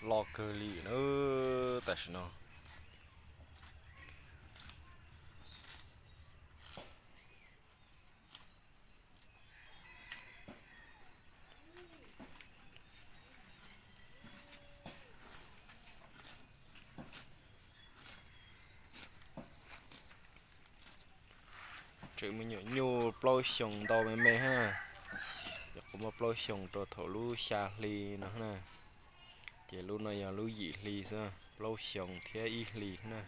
Loj kawg li na, tam sim no. Tseem me nyuam nyuj plaub xyoos ntau me me hab na. Nyuam qhuav muaj plaub xyoos rau thaum lub xya hli no hab na. Ces lub no yog lub yim hli xwb, plaub xyoos thiab ib hli na.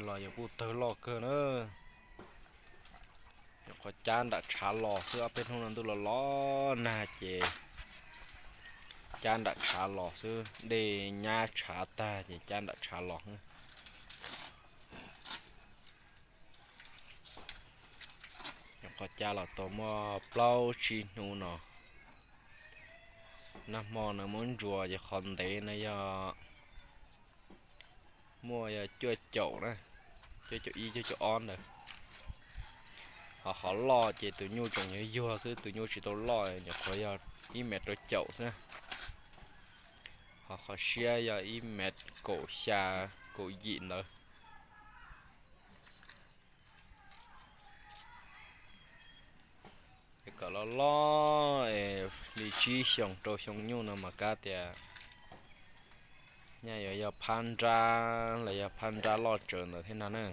Los yog kuj tawg loj kawg na. Nyuam qhuav cab nram tshav los xwb, ob peb hnub no ntuj los los nag ces cab nram tshav los xwb, dej nyab tshav tag ces cab nram tshav los. Nyuam qhuav cab los tau muaj plaub tsib hnub no. Nag hmo no muab ntsuas ces qhov ntev no yog muaj yog cuaj caum na, cuaj caum ib cuaj caum ob ntawd. Ho qhov loj ces tus nyuj tseem yuag yuag xwb, tus nyuj tsis tau loj, nyuam qhuav yog ib mev rau caum xwb. Ho qhov siab yog ib mev kaum xya kaum yim ntawd. Es kom loj loj es li tsib xyoos rau xyoo nyuj no mas kab tias nyaj yuav yog phab nrab los yog phab nrab loj tsawv ntawd thiab no na.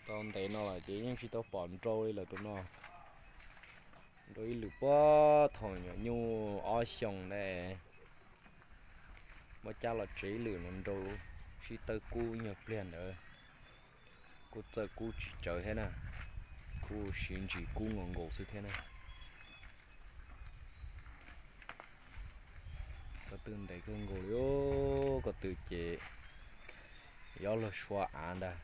Tau ntev no lawm ces yeej tsis tau pom nrau li lawm tus no. Nrau ib lwm puag thaum nyuam nyuj ob xyoos ntawd. Muab cab los tsev ib lwm no nrau sib tawb kub nyuag pliag ntawd. Kuj txawj kub tsis tsawv thiab na, kuj siv ntsis kub nkaus nkaus xwb thiab na. Ko tw ntev kawg nkaus li, ko tw ces yob luag sua av ntag.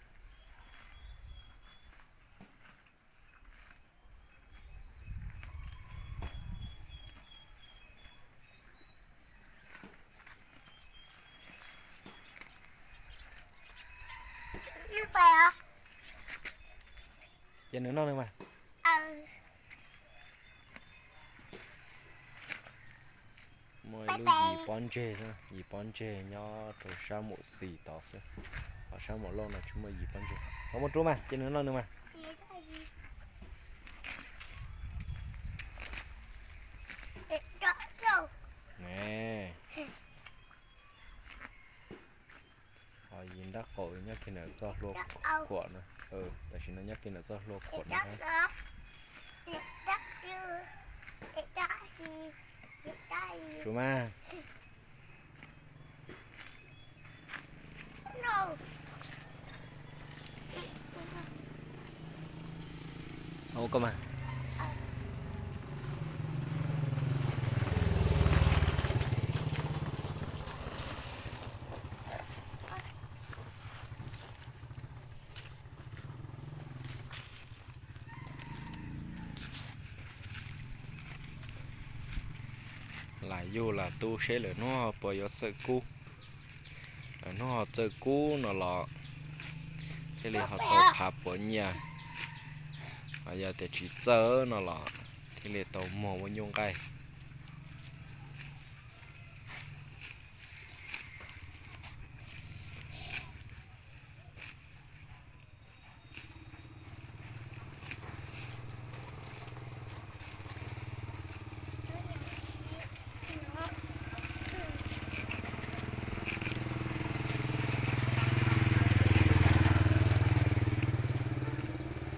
Ces nws noj nws mas. Muaj ib lub yim pob ntseg, yim pob ntseg nyob rau sab mum xis tod xwb, ho sab mum lauj no tsis muaj yim pob ntseg. Ho muaj rub mas, ces nws noj nws mas. Ho yim nrab qaum nyob kiag ntawm txoj hlua khuam no, tam sim no nyob kiag ntawm txoj hlua khuam no. Tsuav mas. Ua koj mas. Lam yug lam tu seb lawm hnub ho puas yuav txawj kub. Lawm hnub ho txawj kub no los thiaj li ho tau phav puav nyiaj, ho yog tias tsis txawj no los thiaj li tau muag ua nyuj nqaij.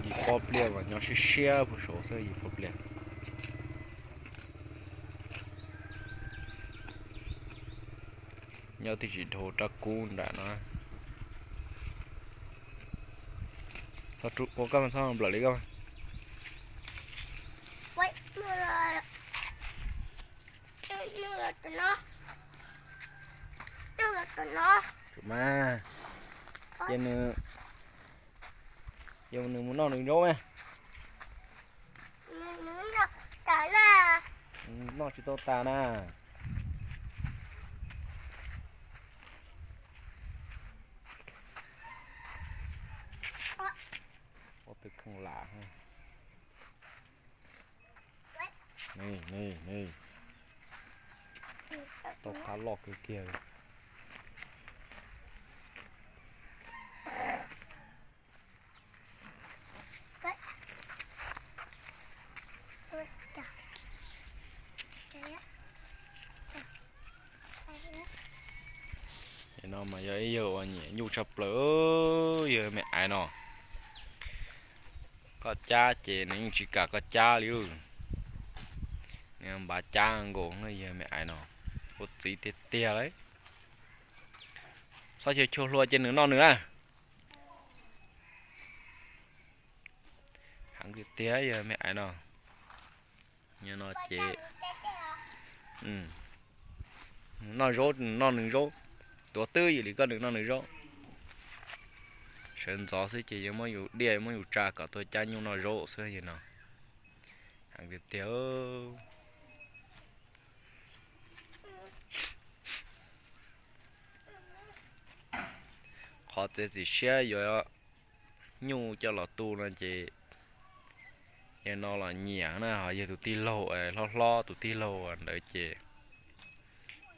Yim pob pliaj mas nyob siab siab puag saud xwb, yim pob pliaj. Nyob twb tsis dhau rab kub nram no. Txhob rub ua koj mas, txhob nplawm li koj. Mas, Ces nws, ces nws mus noj nws zaub mas. Noj tsis tau tas na. Ua tw kheej lam. Tau qab loj kawg kiag. No mas yog ib yawg uas nyiam nyuj tshaj plaws, yawg me aiv no. Koj cab ces nws yeej tsis kam koj cab li. Nws npav cab nkaus yawg me aiv no, ua txiv tiag tiag lauj. Txhob xyaw chua hlua ces nws noj nws na. Heev tiag tiag yawg me aiv no. Nyob no ces noj zaub, nws noj nws zaub, tuav twb yim li koj nws noj nws zaub. Sawv ntxov xwb ces yuav muab yus diaj muab yus tsa kom tuaj cab nyuj noj zaub xwb no. Heev tiag tiag. Qhov txiav txim siab yuav nyuj coj los tu no ces yawg no los nyiam na, ho yawg tus tij laug hlob hlob tus tij laug ntawd ces,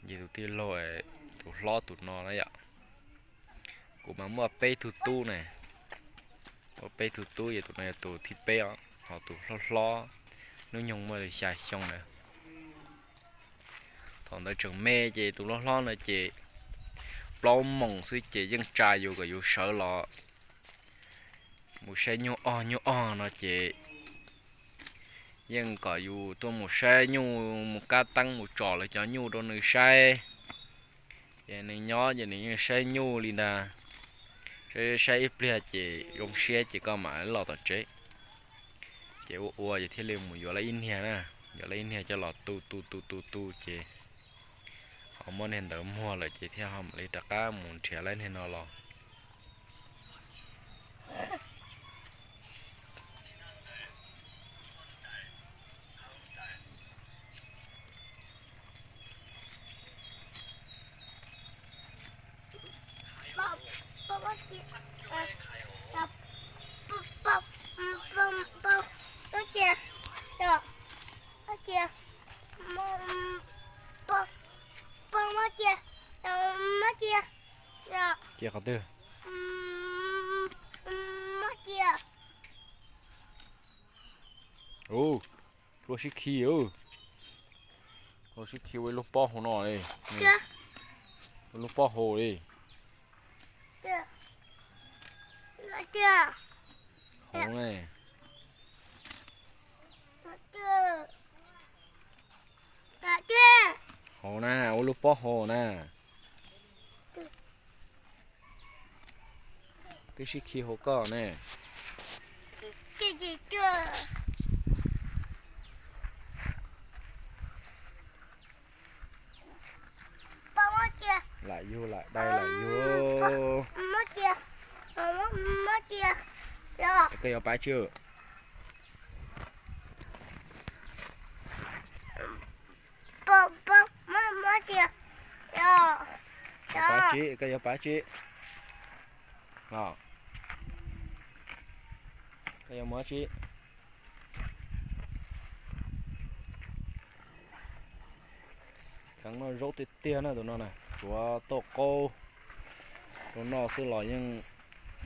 yawg tus tij laug tus hlob tus no na yom. Kuv mas muaj peb tug tub ne, muaj peb tug tub, yog tus no yog tus thib peb os, ho tus hlob hlob hnub nyoog muaj li xya xyoo na. Thaum ntawd tseem me ces tus hlob hlob no ces plaub moos xwb ces yeej tsa yus kom yus sawv los mus saib nyuj og nyuj og no ces yeej kom yus tuaj mus saib nyuj, mus kab teeb mus tsom lawv cov nyuj rau nws saib. Ces nws nyob ces nws yeej saib nyuj li ntag. Saib saib ib pliag ces zoo siab ces koj mam los tom tsev. Ces ua ua ces thiaj li mus yuav lawv ib niag na, yuav lawv ib niag coj los tu tu tu tu tu ces ho muab niag ntawd muag lawm ces thiaj ho mam li rov qab mus nrhiav lawv niag no los. Cia qhov twg? Ua, luaj sib khi, luaj sib khi ua ib lub pob hauv no li, ua lub pob hauv li. Hauv ne. Hauv na, ua lub pob hauv na. Twb sib khi hauv koj ne. Lam yug lam dai lam yug. Koj yuav pab tsi? Pab tsi? Koj yuav pab tsi? Koj yuav mus tsi? Kheev noj zaub tiag tiag na tus no na, tsuav tauj qaub rau noj xwb los yeej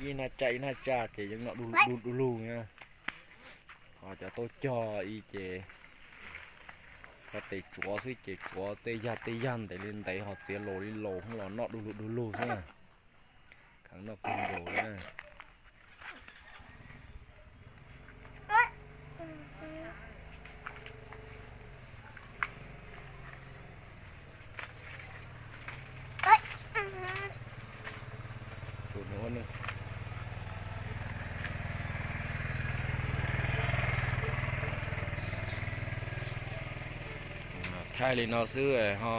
ib nag tsa ib nag tsa ces yeej noj du du du lug na. Ho cov tauj cog ib ces cov tes tsuav xwb ces tsuav tej yag tej yag ntev li ntev ho txiav laus li laus los noj du lug du lug xwb na. Kheev noj kawg nkaus li na. Thaij li no xwb ho.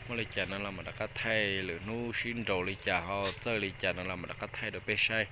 Muaj li cas no los mam rov qab thaij, lwm hnub sib nraus li cas ho txawj li cas no los mam rov qab thaij rau peb saib.